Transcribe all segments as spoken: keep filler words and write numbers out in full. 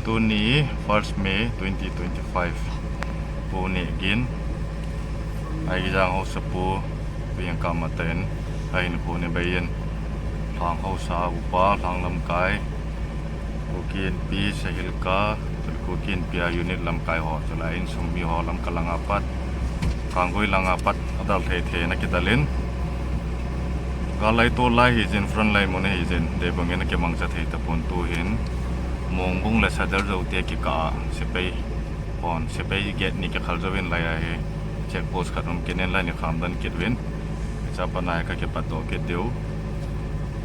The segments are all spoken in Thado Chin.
Tuni first May twenty twenty-five. Pu Nehgin, Aigijang Haosapu, Pu Yangkam Matan, ahin Pu Nehbeiyin, Lhang Haosa upa, Lhang lamkai, Kuki Inpi, Sahilka, Kuki Inpi a unit lamkai ho, chulai insung mi ho, Lamka langa pat, Kanggui langa pat, adal thei thei na kidalin. Gal lai tol lai hijin, front line mun hijin, deibangin akimangcha thei tapon tuhin. Mongbung le Sadar Zote kikah a, sepai hon, sepai gate ni kikhal jouvin lai ahi. Check post khat um kit in lai ni khamdan kit uvin. Hiche a pat a hi kakipat doh kit diu.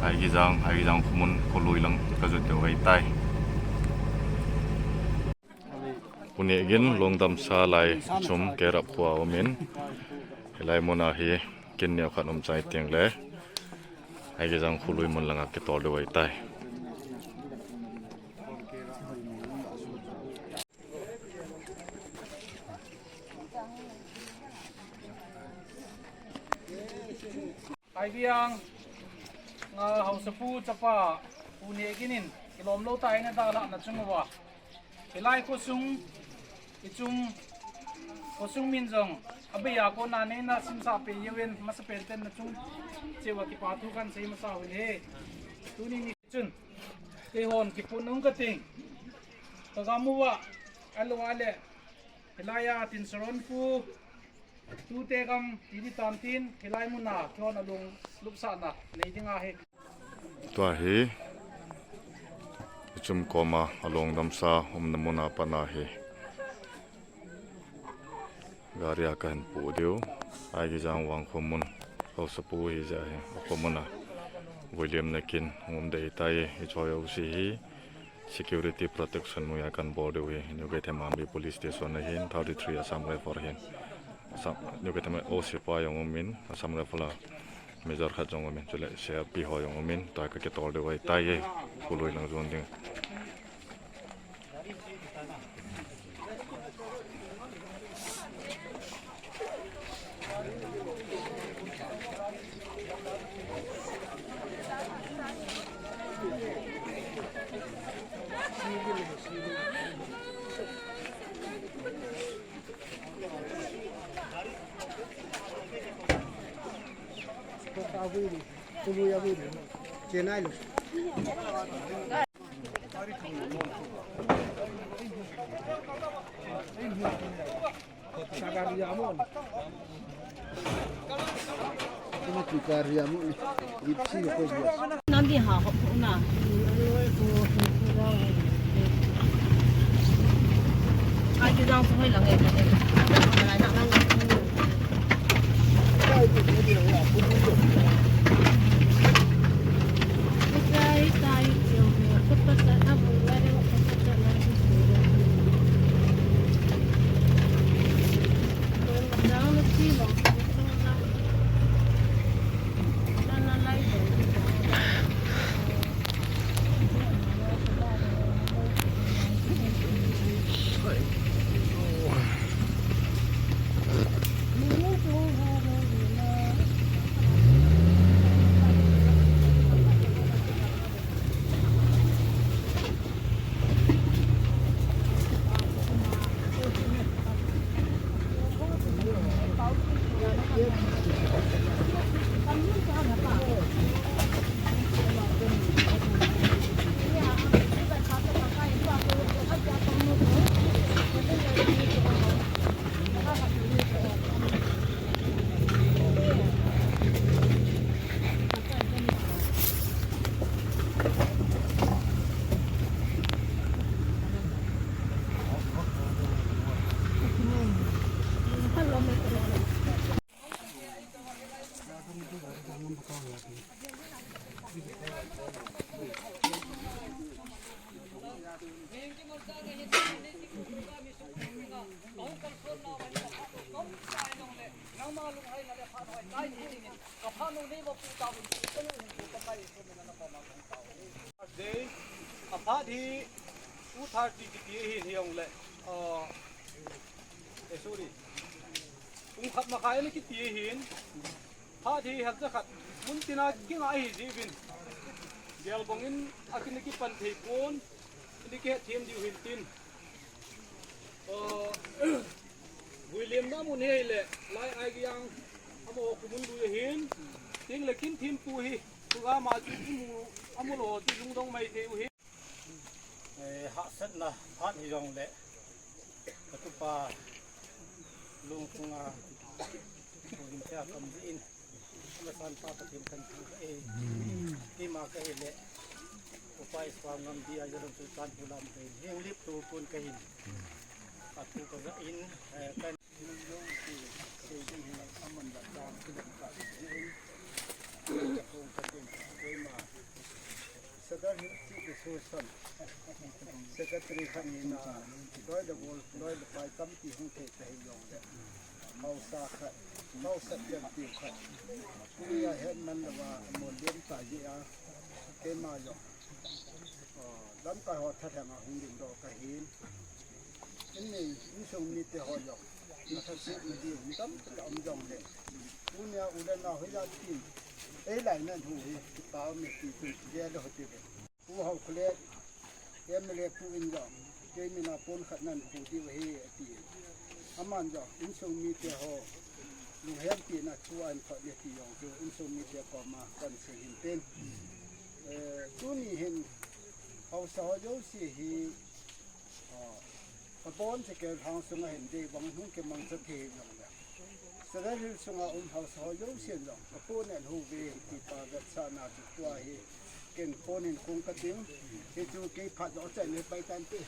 Aigijang, Aigijang khomun, kholui lang kajot diu ahitai. Pu Nehgin lungdamsa lai chum kerap khua umin. Hilai mun a hi kin neo khat um chai teng le. Aigijang kholui mun langa kitol diu ahitai. Aigijang, ah, Haosapu chapa, Pu Nehgin in, kilom lou tah in adalhah na chung uva. Hilai khosung, ichung, khosung min jong, abeiya kona neina simsah peh uvin, masapen ten nachung cheh uva kipa thu kahin sei masa uvin ahi. Tuni ni chun, keihon kipun nung kating, kagam uva, alou a le, hilai a tin saron pu, tute gam, tini tantin, hilai mun a, keihon alung lupsahna nei ding ahi. Tua hi, ichum koma alungdamsa umna mun a pat a hi. Gari a kahin pu diu. Aigijang vang khomun, Haosapu hijeh hin, akhomun a vuilimna kin um dei tai, ichoi O C hi. Security protection noiya kahin bol diu hi, New Keithelmanbi Police Station a hin, thirty-three Assam Rifle hin. Assam, New Keithelmanbi O C pa jong umin, Assam Rifle a Major khat jong umin, chule C R P ho jong umin, tua kakitol diu ahitai, kholui lang jon ding. Nandi ha hop na. Ai, ki jang su hoi lang e. Day, aphat hi two thirty kiti ahin hijongle, ah, eh, sorry. Pung khat makhai ana kiti ahin. Phat hi hepcha khat mun tina kinga ahi jeh uvin. Gelbong in akin kipan thei pon. Dikeh thim diu hin tin. Aa, William na mun hi le, lai ai giang, amaho kumun lui ahin, ting le kin thim pu hi, tu ga ma chu imu, amu lo chu lungdong mai thei u hi. Eh, hahsatna phat hi jong le, ka tupa lungsunga, ko hin cha kam ji in. Masan pa Pathen kan thu e. Keima ka hi le. Upa Ispa Ngambi a jong chu tan pu lam ka hin. Heng lip tu pun ka hin. A tu ka ga in, eh, kan lo si, si ding hin aman la dang ki lam ka hin. Ka kong ka tin. Keima. Sadar Hills Chief Association Secretary khat ni na, loi le gol, loi le pai tampi hung thei ta hi jong le. Haosa khat, haosa pen tiu khat. Kuya het man lou a, mo lem ta ji a, keima jong. Oh, lamkai ho tha thang a hung ding doh ka hin. Inni, insung mite ho jong. Matha si mi ding, mi tam ta um jong le. Tunia u le nao hoiya tin. Ei lai nan hu hi, kipa um e ti tu, ve le ho ti ve. Pu Haokholet, M L A pu in jong, kei mina pon khat nan pu diu ahi, ati. Aman jong, insung mite ho, lunghempina chu ahin phot le ti jong chu, insung mite koma kan sei hin tin. Eh, tuni hin, haosa ho jouse hi, ah, ka bon che ke hang sunga hin dei bang hung kimangcha thei jong le. Sadar Hills sunga um haosa ho jousen jong, ka pu nen hu ve ti pa vetsahna chu tua hi, ken pon in kong ka ting, hi chu kei phat lo chen le pai tan te.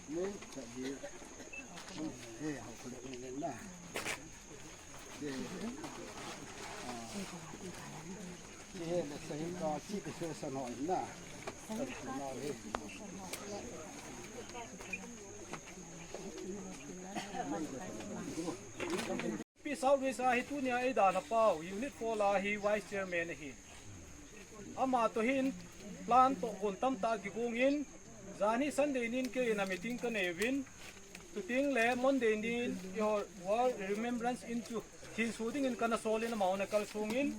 Mu, cha di. Eh, Haokholet ni na. Pi South West a hi tunia ei dalha pau, Unit four a hi Vice Chairman ahi. Ama toh hin plan tohgon tamtah kigong in, jan hi Sunday nin kei in a meeting ka nei uvin, tuting le Monday nin eiho War Remembrance in chu thinsu dingin kana sol in amahon akalsong in,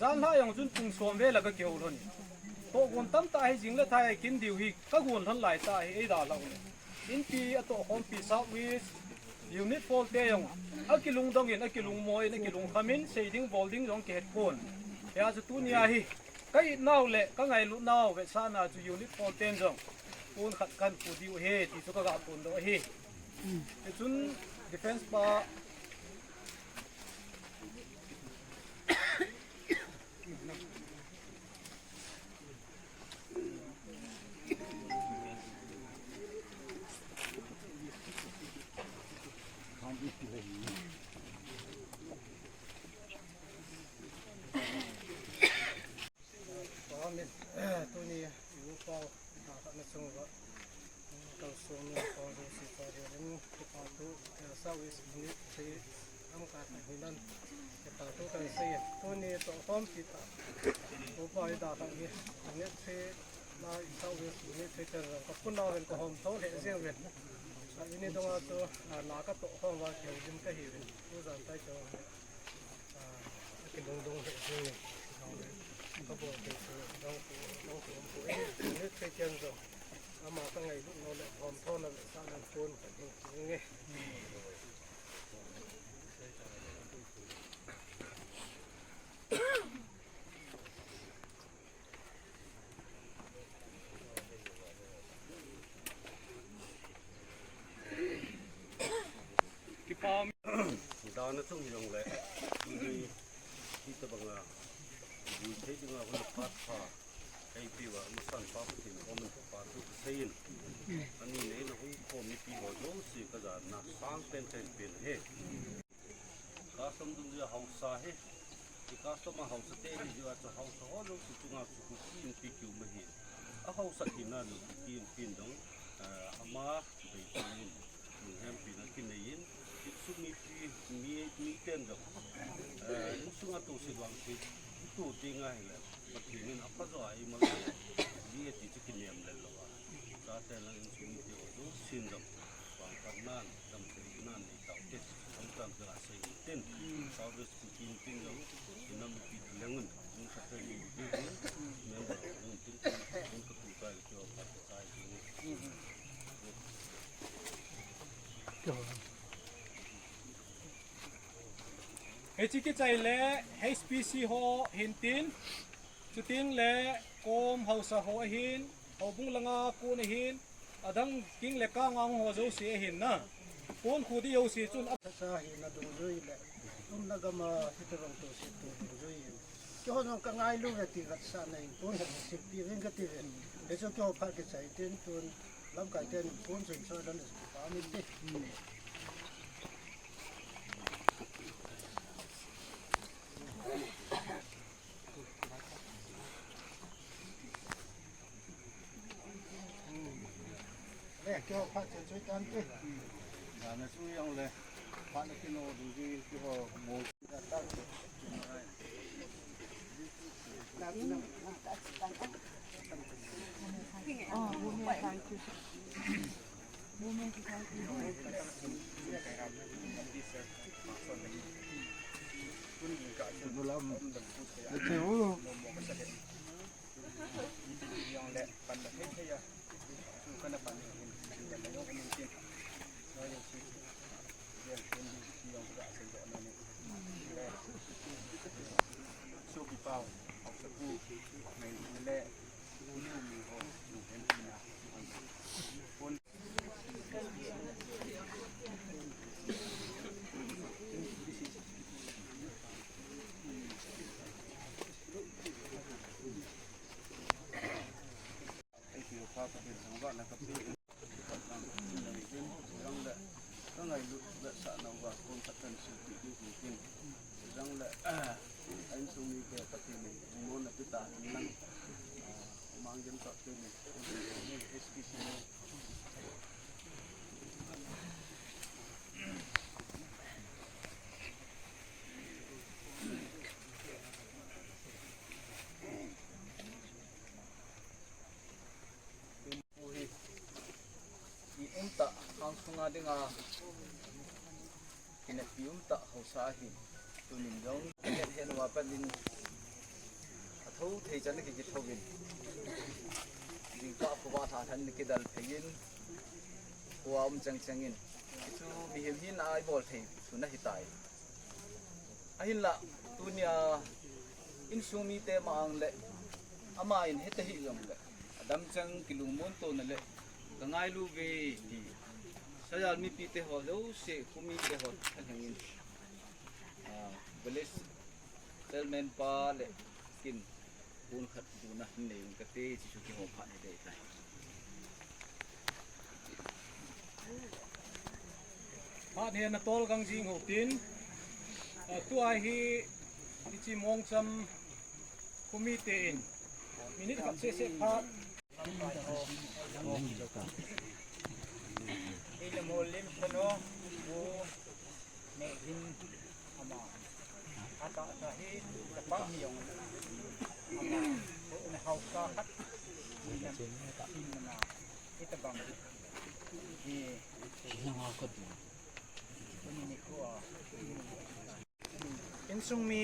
janhi jong chun pung som vel a ka kihou lhon in. Tohgon tamtah hi jing le thai a kin diu hi ka gon lhon lai tah hi ei dalha u le. Inpi atoh khompi South West Unit four te jong akilungdong in, akilungmo in, akilungkham in, sei ding bol ding jong kihet pon. Hia chu tunia hi ka it nau le ka ngailut nau vetsahna chu Unit four ten jong pon khat kan pu diu ahi ti chu ka ga phondoh ahi. Hichun Defence pa Amen. Tuni i upa, i dalhahna chunga kalsong nung pa jouse chunga kipa thu, eh, South West Unit three lamkai tah hinan kipa thu kan sei. Tuni tohkhompi tah upa i dalhah hi Unit three, na South West Unit three ten jong ka pu nau hin ka homtho lheh jeng uvin. A, ini donga chu, a, na ka tohkhom uva kihoulim ka hi uvin. Tujan tai chu. Ah, akilungdong lheh jeng in, ka bol thei chu, dong pu, dong pu, pu, eh, Unit three ten jong, ama ka ngailut nau le, homthona le, sa nan pon kan hin jing e. Kipa um. Dana chung hi jong le, hi, hitobanga vui thei dinga hun phat pha, eipiuva, masan pa Pathen koma thupha thu kasei in. Ani neina hung khom mipi ho jouse ka jana sang pen pen pen ahi. Custom dungjuia haosa hi, i custom a haosa te hi jeh a chu haosa ho jouse chunga chu Kuki Inpi kium ahi. A haosa thina nu Kuki Inpi in jong, eh, ama bei chun lunghempina kinei in, insung mipi, mi, miten jong, eh, insunga toset vangset, i to tenga hile, Pathen in apha jo a eima, ji e ti chu kinem lel lou a. Chate lang insung mite ho jousen jong, vangphatnan, damtheina'n nei taute, hung tam jong a sei. Tin, South West Kuki meeting jong, inam pi lengun, in sa pe ni, member, in tin, in ka tu ka, ki o pa ka, ki o. Hiche kichai le H P C ho hin tin, chuting le kom haosa ho ahin, houbung langa kon ahin, adang king le kang a hung ho jouse ahin na. Kon khu di jouse chun a- Sa hi na dungjui le, tumna gam a hitobang toset tu dungjui in. Keiho jong ka ngailu ve ti vetsahna in kon hin seipi ving kati ve. Hichu keiho phat kichai tin tun lamkai ten kon chun choi dan is pa mi ti. Le, keiho phat chen choi tan te. Na, na chu jong le. Phat na kino dungjui keiho mo. I umtah, khang sunga dinga, kinapi umtah haosa ahi. Tunin jong, het het uva pat in, atho thei chan kikitho in. Jingkah khovah tha than kidal thei in, khovah um cheng cheng in. Chu mihem hina a ibol thei, chu na hitai. Ahinlah, tunia insung mite ma ang le, ama in heta hi jong le, adam chang kilungmon tona le, ka ngailu ve ti. Sajal mipite ho jouse, khomite ho, alhengin. Ah, village chairman pa le kin. Pon khat duna hin nei ung kate, chuchu keiho phat hi dei tai. Phat hi na tol gang jing ho tin, ah, tua hi hiche Mongcham khomite in minute khat sese phat. Ei le mo lim sano, mo. Nehin ama, ata ata hi, tapa mi jong ama, ko ne hausa khat, ni lam, ni mana, ita bang, ni, ni ni ko a. Insung mi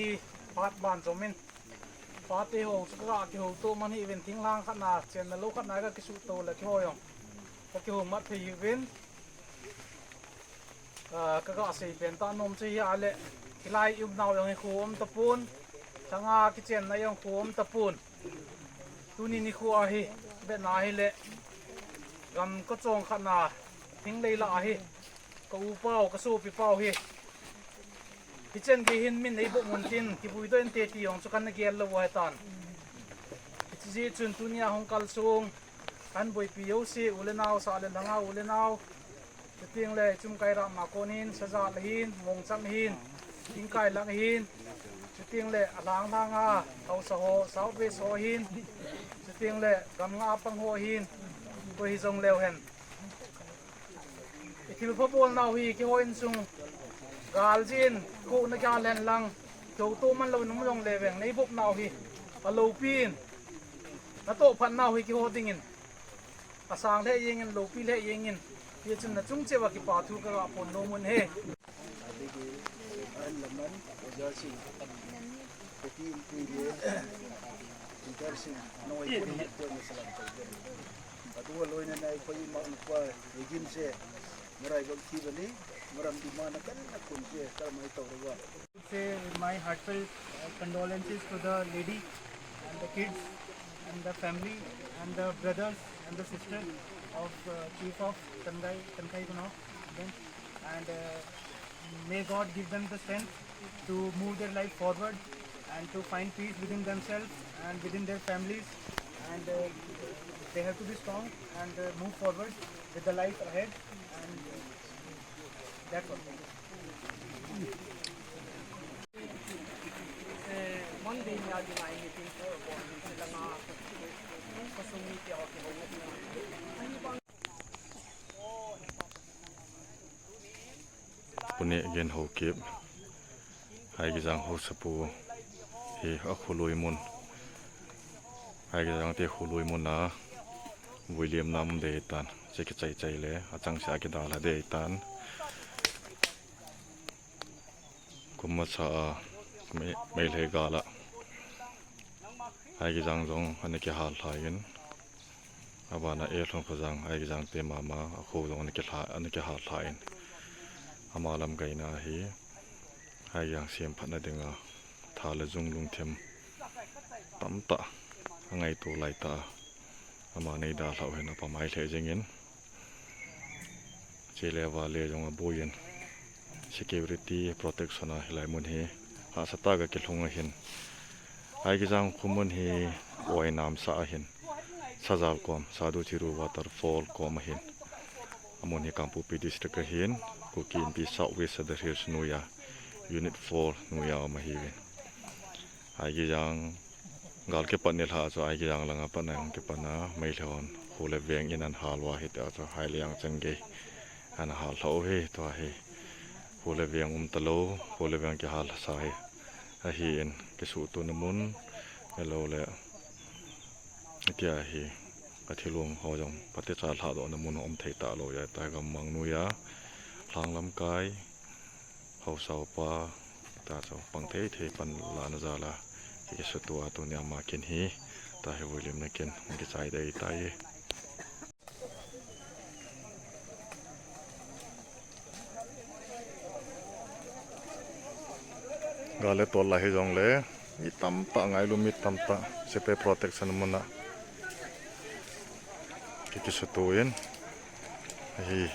phat ban jomin, phat te ho, chu ka kihouto man hi uvin, thinglhang khat na, chenna lou khat na ka kisuto le keiho jong ka kihoumat thei hi uvin. Ah, ka ga sei pen ta nom chu hi a le, hilai i um nau jong hi khu um tapon, thanga kichenna jong khu um tapon. Tuni nikho a hi, vetna hi le, gam ka chong khat na, thinglei lah a hi, ka u pau, ka sopi pau hi. Hichan gei hin min ei bok mun tin, kivui doh inte ti jong chu kan na gel lou u ahi tan. Hiche jeh chun tunia hung kalsong, kan boipi jouse, u le nao, sah le lhanga u le nao. Chuteng le, chungkai rama kon hin, Sajat le hin, Mongcham hin, Tingkai lang hin. Chuteng le, alhang lhanga, hausa ho, South West ho hin. Chuteng le, gam nga pang ho hin. Koi hijong leu hen. I thilpha bolnau hi, keiho insung. Galjin, ko na kya len lang. Kihouto man lou nung jong le veng, nei bop nau hi. Alopi in. Na toh phat nau hi, keiho dingin. Asang lheh jengin, loupi lheh jengin, hichun na chung cheh uva kipa thu ka ga phong nom un ahi. Laman, Oja Singh, Kuki Inpi le, Peter Singh, noi ko ni ko ni salam ko. Adu loina nai ko ima ko egin se, marai bang ti bani, maram di mana kan na kun se, kar mai tau rewa. Say my heartfelt uh, condolences to the lady and the kids and the family and the brothers and the sister of uh, chief of Tangai, Tankai Gunok. And uh, may God give them the strength to move their life forward and to find peace within themselves and within their families. And uh, they have to be strong and uh, move forward with the life ahead. And uh, that's all. Pune Gen Haokip, Haigijang Haosapu hi akhului mun, Haigijang te khului mun a William nam de tan, che kichai chai le, achang se akidal ha de tan. Kum masa a May, May lhei gal a Haigijang jong ana kihal lha in, abana e Lhungkhojang Haigijang te mama akho jong ana kihal, ana kihal lha in, ama lamkaina hi Haigijang semphatna dinga tha le jung lungthim tamtah angaito laitah a, ama nei dalhau hin apamai lheh jingin, chele vale jong aboiyin security protection a hilai mun hi hahsatah a kilhung ahin. Haigijang khomun hi oinamsah ahin, Sajal kom, Sadhu Chiru Waterfall kom ahin. Amun hi Kangpokpi District ahin, Kuki Inpi South West Sadar Hills noiya, Unit four noiya um ahiuvin. Haigijang gal kipat nilhah chu Haigijang langa pat a jong kipatna, Meitei hon kho le veng in ana hal uva, hitia chu Haileyang changei ana hal lhau hi, tua hi kho le veng um talou, kho le veng kihal lhasa hi ahin, kisuhtona mun, ahilou le hitia hi athilong ho jong phatecha lhahdohna mun um thei talou ahi, tua gammang noiya, lhang lamkai, haosa upa, ta chu pang thei thei panlahna jal a kisuhto a tuni ama kin hi, tua hi William na kin kichai dei tai. Gal le tol lai hijongle, mi tamtah ngailu, mi tamtah sepai protection mun a ki, kisuhto in ahi.